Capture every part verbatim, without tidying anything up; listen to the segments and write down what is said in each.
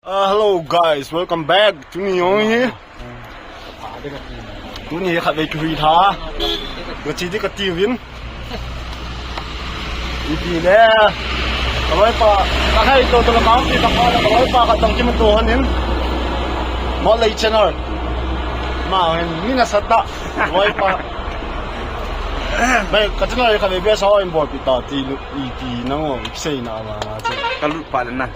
Uh, hello guys, welcome back. Tuni jong hi. Tuni hi khatvei kihui tha. Ka chi di ka ti vin. Ipi le. Ka loipa, ka hai to to ka ti ka pa, ka loipa ka tong kimu to hanin. Mo lei channel. Ma hin mina sata. Ka loipa. Bai, ka channel khatvei be sa in bol pi ta ti lu ipi nang o sei na ma ma. Ka lut pa le na.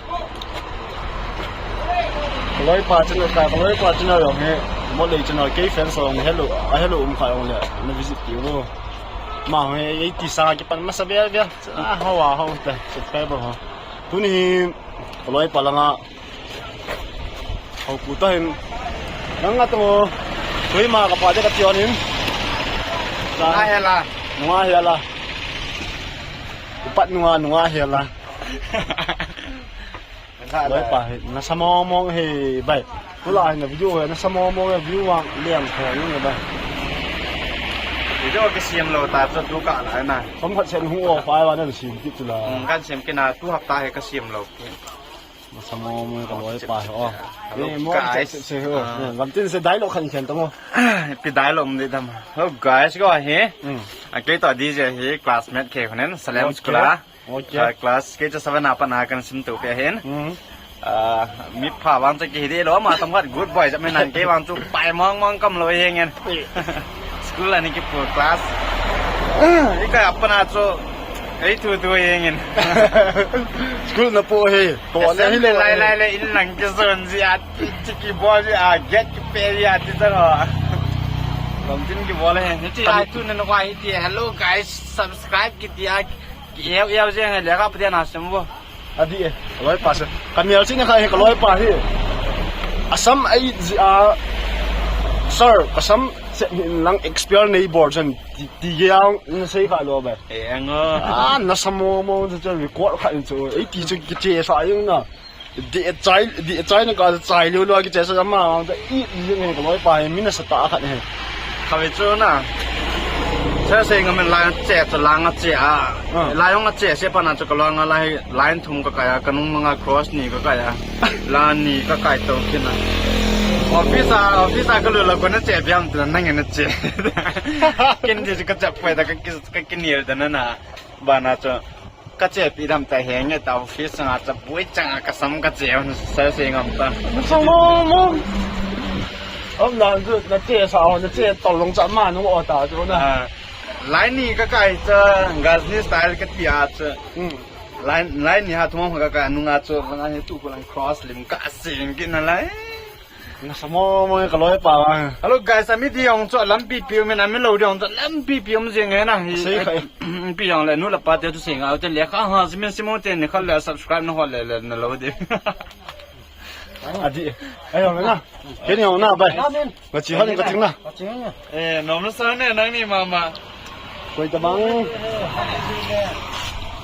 Ka loipa channel ka, ka loipa channel jong hi, Mo lei channel kei fans jong hello, a hello um kha jong le, na visit ti u. Ma jong hi, eighty sang kipan masa bel bel. A, ho a, ho te, subscriber ho. Tuni hi, ka loipa langa. Ho pu ta hin. Nang nga to, koima ka pa de ka ti on hin. Nunga hela. Nunga hela. Upat nunga, nunga hela. Loipa hi, nasa mong mong hi bai. Tula hi na video hi, nasa mong mong hi view vang liang kho ni bai. Video ka siam lou ta chu tu ka la na. Som khat sen hu o fai wa na siam kit chu la. Hmm, kan siam kit na tu hapta hi ka siam lou. Nasa mong mong ka loipa hi o. Hello, eh, mo guys. Se, se, se, ho. Ah. Eh, lam tin se dialogue khan khen to mo. Pi dialogue um de dam. Hello guys, ko hi. Hmm. A kei to D J hi classmate kei honen Salem school a. Okay. Ah, class kei chu seven a pat na kan sim to pe hin. Hmm. Ah, mi pha vang chu ki hi de lo ma tam khat good boy jam nan kei vang chu pai mong mong kam lou hi ngen. School a ni kipu class. I ka apna chu ei thu thu hi ngen. School na pu hi. To na hi le lai lai le in lang kison ji a ti kibol ji a get kipe ji a ti ta ho. Lam tin kibol hi. Ni ti ai tu na wa hi ti. Hello guys, subscribe kiti a. Ki eu eu jeng le ka pdia na sem bo. Adi e, ka loipa se. Ka mial china kha he ka loipa hi. Asam ai ji a, sir, ka sam se lang expel nei bor jan ti, ti ge ang na sei kha lo ba. E ang o. Ah, nasa mong mong chu record kha in chu. Ei ti chu kiche sa yung na. Di chai, di chai na ka chai lo lo kiche sa ma ang ta i i ne ka loipa hi mina sa ta kha ne. Khatvei chu na. Sa se ngam lai che chu lang a che a. Ah. Lai hong a che se pa na chu ka lang a lai line thum ka kai a, ka nung manga cross ni ka kai a. La ni ka kai to kin a. Office a, office a ka lu la ko na che biam tu na nang na che. Kin di ka chap poi da ka ki, ka kin yel da na na. Ba na chu. Ka che pi dam ta he nge ta office nga cha bui chang a ka sam ka che on sa se ngam ta. Sa mo mo. Om na zu na che sa ho na che to long cha ma nu o ta chu na. Ah, line ni ka kai cha Ghazni style ka ti a cha. Hmm. Line, line ni ha thum ka kai nunga chu lang a he tu ko lang cross lim ka sing ki na lai. Nasa mo mo ka loipa. Hello guys, ami di jong chu lampi pi um in, ami lou di jong chu lampi pi um jing e na hi. Sei khai. Pi jong le nu le pa te tu sei nga te le kha ha, simin simo te ni kha le subscribe na ho le le na lou di. Adi. Ai jong na. Ke ni jong na bai. Amen. Ka chi ha ni ka ting na. Ka ting na. Eh, nom na sa ne nang ni mama. Koi ta bang.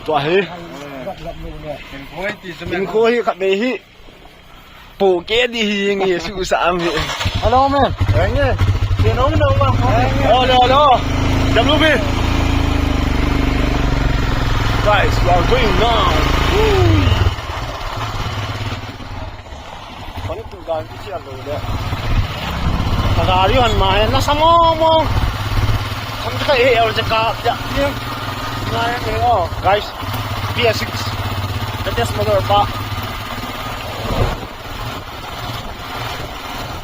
Tua hi. Kin koi ti chu me. Kin koi khat be hi. Pu ke di hi nge su sa am hi. Hello, man. Enge. Ke nong nong ma. Hello, hello. W B. Guys, we are going now. Woo. Pani tu gan ki chia lo le. Ka gari hon ma he na sa mo mo. Sam ka e el je ka ya. Ni. Na e o. Guys, P S six. Latest model pa.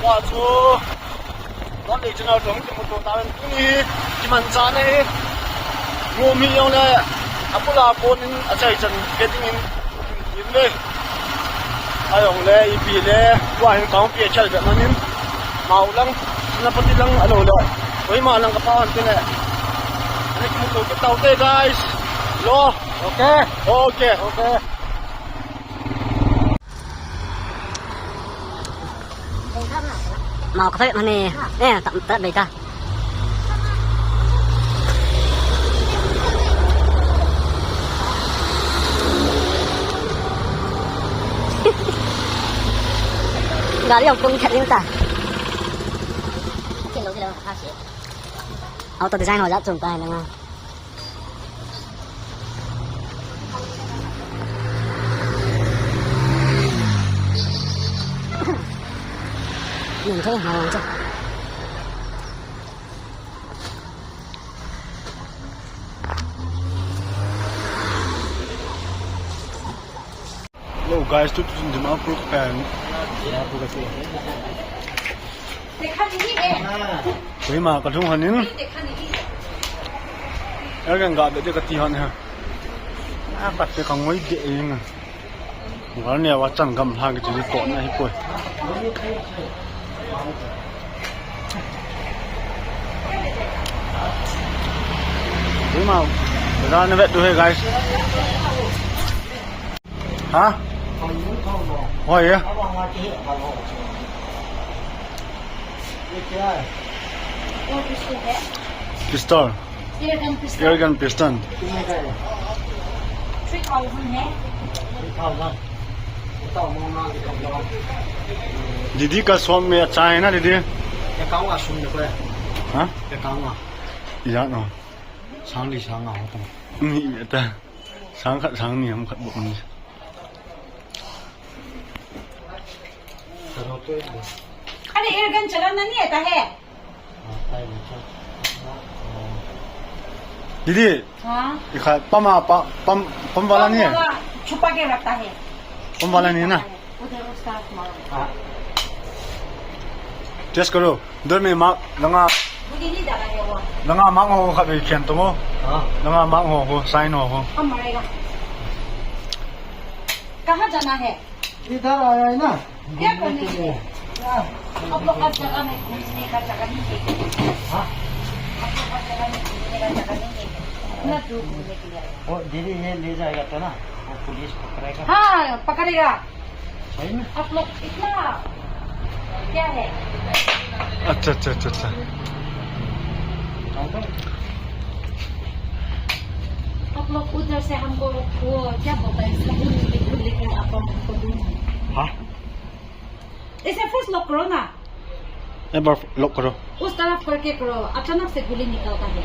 Wa chu. Don le channel tong kimu to ta ven tuni. Kiman cha ne. Mu mi jong le. Apula pon in achai chan ke ding in. In le. Ajong le ipi le. Wa hin kong pi chal be manin. Mau lang. Na pati lang alo le. Oi ma lang ka pa han te ne. Ani kimu to ke tau te guys. Lo. Okay. Okay. Okay. Mau ka phet mani. Eh, tak tak baik ah. Gari yang pun chat ni ta. Auto design ho jat chung ta hai na. Nang thong hang cha. Hello guys, tutu Dimapur ka pai. Koima ka lhung hon in. Airgun ga be de kati hon ha. A ka te ka ngoi de in. Ngal ne wa chan gamla kiti ni ko na hi poi. Koima, ra na vet tu he guys. Ha? Hoi ya. ये क्या है? वो पिस्टल है। Pistol. Air gun pistol. Air gun pistol. कितने का है? Three thousand है। Three thousand. बताओ, महंगा दिखाओ। दीदी का शॉप में अच्छा है ना दीदी? ये कहूँगा सुन ले कोई। हाँ? ये कहूँगा। या ना। सांगली सांगा होता। नहीं बेटा। Sang khat, sang ni, ham khat bou ni. अरे, एयरगन चलाना नहीं आता है? दीदी, हाँ? ये खा-, पम आ, पा-, पम, पम वाला नहीं है? पम वाला छुपा के रखता है। पम वाला नहीं है ना? उधर उसका मारो। हाँ। Test करो। Doi me mark, langa, langa mark ho khat vei khen to mo. हाँ। Langa mark ho, ho, sign ho, ho. हम मरेगा। कहाँ जाना है? इधर आया है ना। क्या करने के लिए? हाँ। आप लोग हर जगह में घूमने का जगह नहीं है। हाँ। आप लोग हर जगह में घूमने का जगह नहीं है। इतना दूर घूमने के लिए आया। वो दीदी ये ले जाएगा तो ना, वो पुलिस पकड़ेगा। हाँ, पकड़ेगा। सही में? आप लोग इतना क्या है? अच्छा, अच्छा, अच्छा, अच्छा। आप लोग उधर से हमको वो क्या बोलता है, इसका हिंदी में बोल, लेकिन आप हमको दूर है। हाँ? इसे फर्स्ट लॉक करो ना। एक बार लॉक करो। उस तरफ करके करो, अचानक से गोली निकलता है।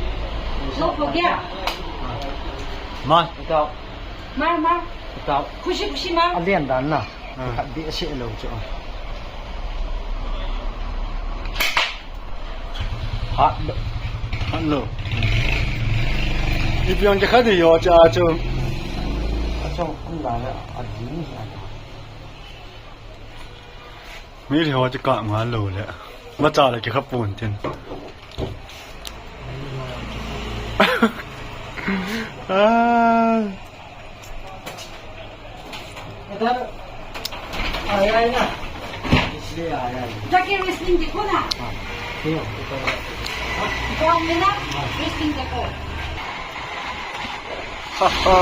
लॉक हो गया? मार। मार, मार। खुशी खुशी मार। Alian dan na. हाँ। Khat dih a seh lou chu. Hat lou. Hat lou. Ipi jong kikhat dih jo cha chu. Achong, an la le, a ding hi a. Mi lhi ho chu kap ngal lou le. Macha le kikha pon tin. Ah. इधर आया है ना, इसलिए आया है। जाके रेसलिंग देखो ना। हाँ, देखो, देखो। ग्राउंड में ना, हाँ। रेसलिंग देखो। Ha ha.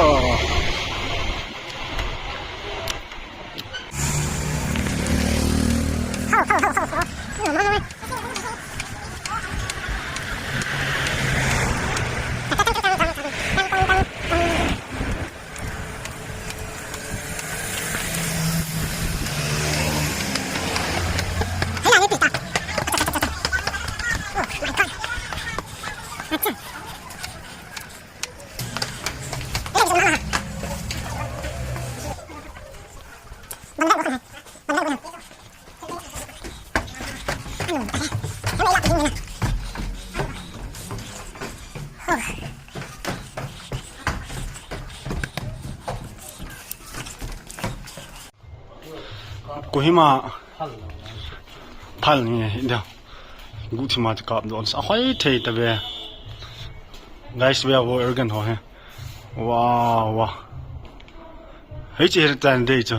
Kohima phal ni hi da. Guhthima chu kap don sa hoi thei ta ve. Guys, ve vo, airgun ho hi. Wow, wow. Hei chi her tan dei chu.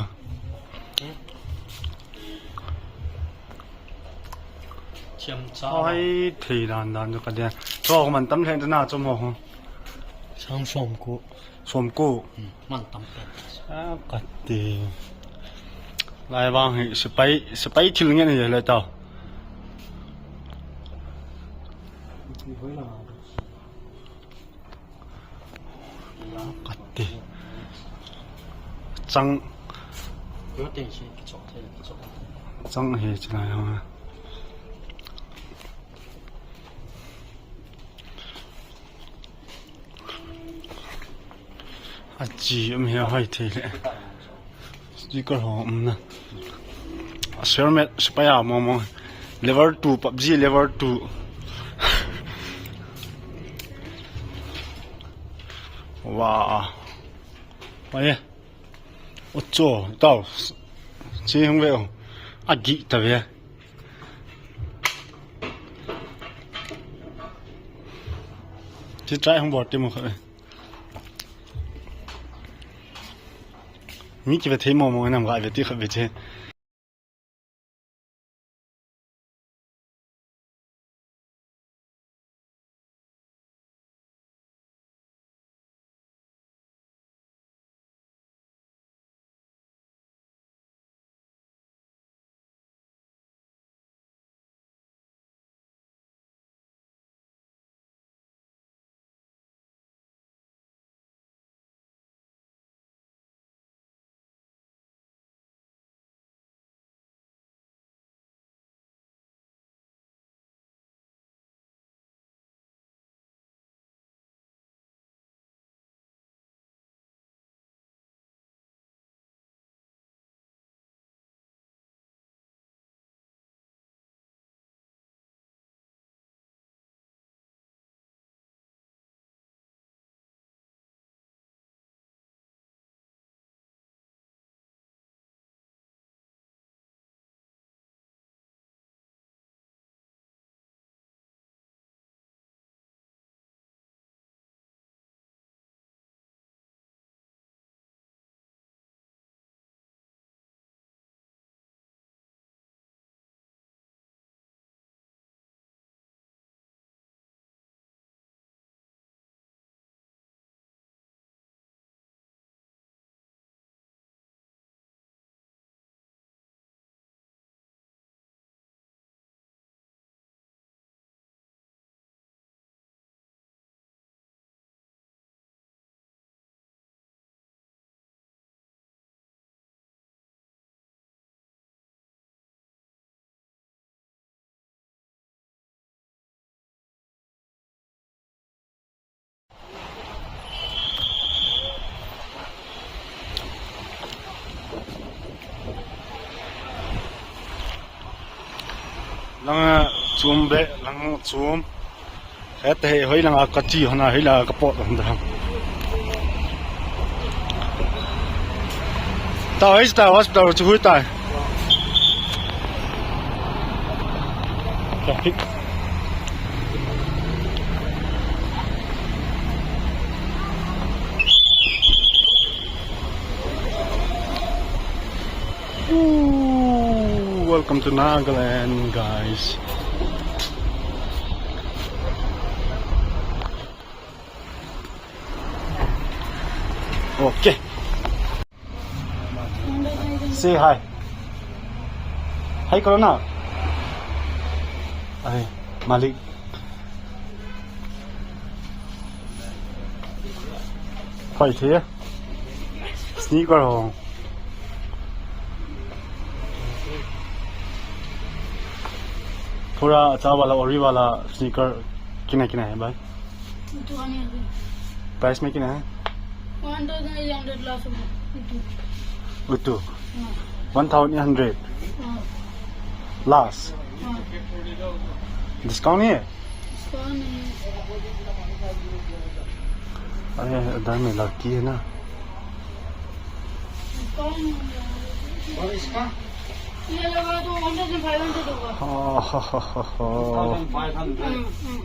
Chemcha. Hoi thei dan dan chu ka dia. Chu man tam lheh ta na chu mo ho. Sang som ko. Som ko. Hmm, man tam pe. A ka ti. Lai vang hi sepai, sepai thil ngen hi le tao. Ka ti. Chang. Chang hi chilai ho. A chi um hi a hoi thei le. Sticker ho um na. A helmet sepai a mo mo. Level two, PUBG level two. Wow. Oi. Ocho, tao. Chi hung ve o. Agi ta ve. Chi try hung bol ti mo kha ve. Mi ki ve thei mo mo nam ga ve ti kha ve che. Langa chom be, langa chom. Hete hei, hoi langa ka chi hona, hoi langa ka pot hon da. Ta hoi ta hospital chu hui ta. Traffic. Ooh, welcome to Nagaland, guys. Okay. Say hi. Hi, Corona. Hi, Malik. Hi, here. Sneaker ho. Pura acha wala, ori wala sneaker kina kina hai bhai. Two hundred. Price mein kina hai? One thousand eight hundred last. Utu. One thousand eight hundred. Last. Discount nahi hai? अरे, इधर में लड़की है ना। और इसका? ये लगा तो one thousand five hundred होगा। Oh, ho, ho, ho, ho। Two thousand five hundred। हम्म, हम्म।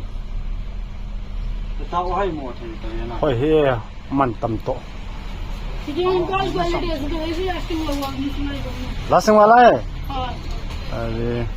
तो वो है मोटे तो ये ना। Hoi he, man tam to। Lasting wala hai? Are.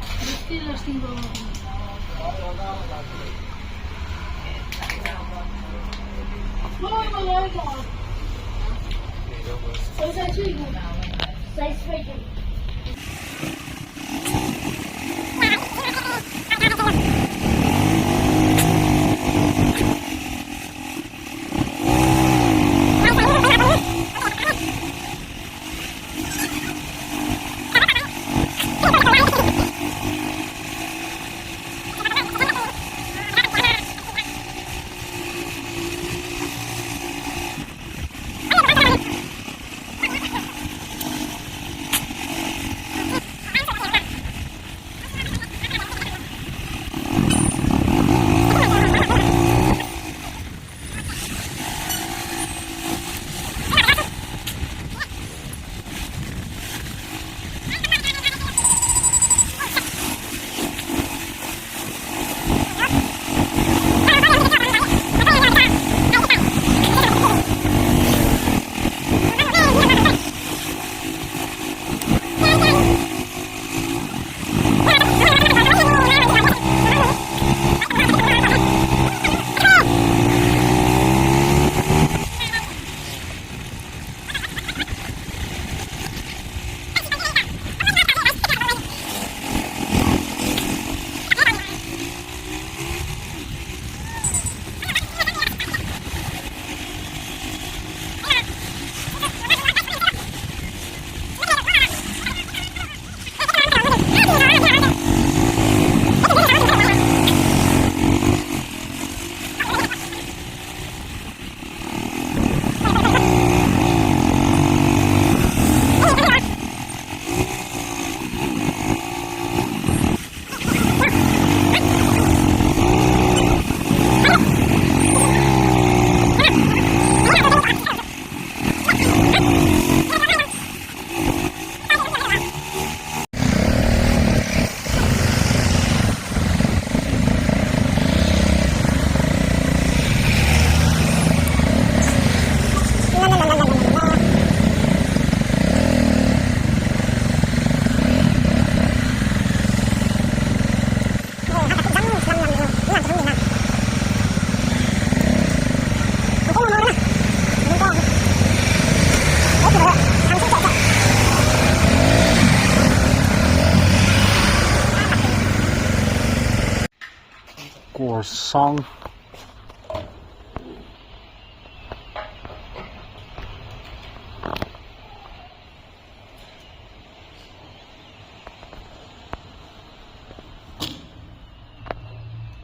Or song.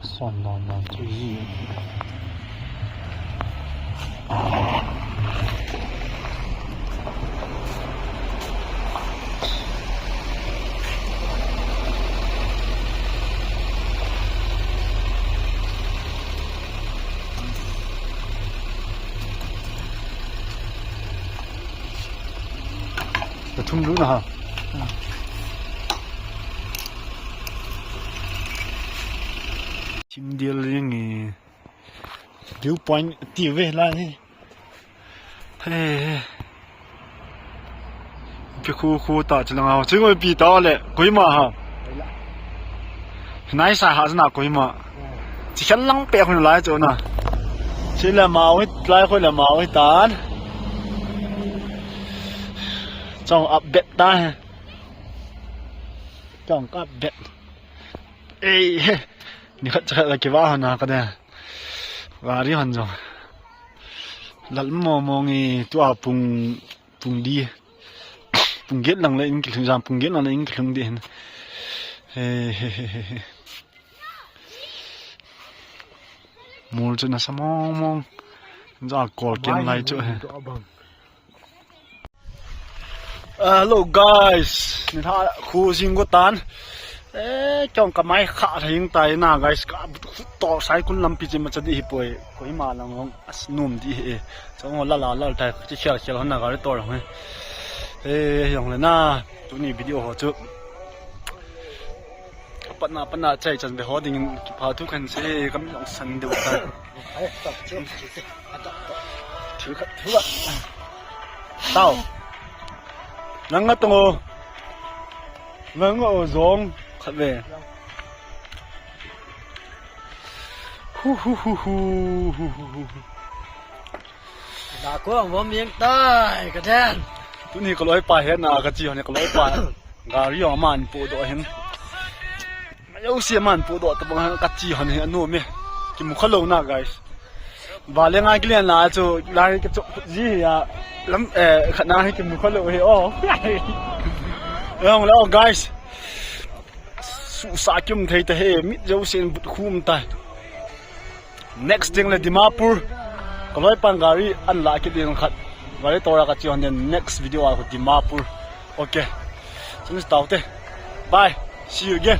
Son non non three. Pathum lu na ha. Thim dial jeng e. View point ti ve lai hi. He, he. Pi khu khu ta chi lang a. Chi ngoi pi ta le. Kohima ha. Nai sa ha na Kohima. Chi khen lang pe khu lai chu na. Chi le mau hi lai khu le mau hi tan. Chong up bet ta he. Chong up bet. Ei, he. Ni khat cha khat la kiva hon a ka de. Gari hon jong. Lal mo mo ngi tua pung, pung li. Pung get lang le in kilhung jam, pung get lang le in kilhung di hin. He, he, he, he, he. Mol chu nasa mong mong. Ja kol ken lai chu he. Ah, hello guys. Ni tha khu jing go tan. Eh, chong ka mai kha thing tai na guys. Ka to sai kun lampi chi ma cha di hi poi. Kohima lang hong as num di hi. Chong ho la la la tai chi khel khel hon na gari to lang he. Eh, jong le na. Tuni video ho chu. Patna patna chai chan ve ho ding in kipha thu kan se kam jong san deu ta. Thil khat, thil khat. Tao. Nang nga tong o. Nang nga o jong. Khat ve. Hu, hu, hu, hu. Da ko ang vom yeng tai, ka den. Tuni ka loi pa he na ka chi hon ka loi pa. Gari jong aman pu doh hin. Yo si aman pu doh tabang ka chi hon hi anu me. Kimu kha lou na, guys. Vale ngai kilian la chu lai ka chok ji hi a. Lam, eh, khat na hi kimu kha lou hi o. Jong le o, guys. Su sa kim thei ta he, mit jo sen but khum ta. Next ding le Dimapur. Ka loi pan gari an la kit ding khat. Gari tora ka chi hon den next video a ko Dimapur. Okay. Chun tao te. Bye. See you again.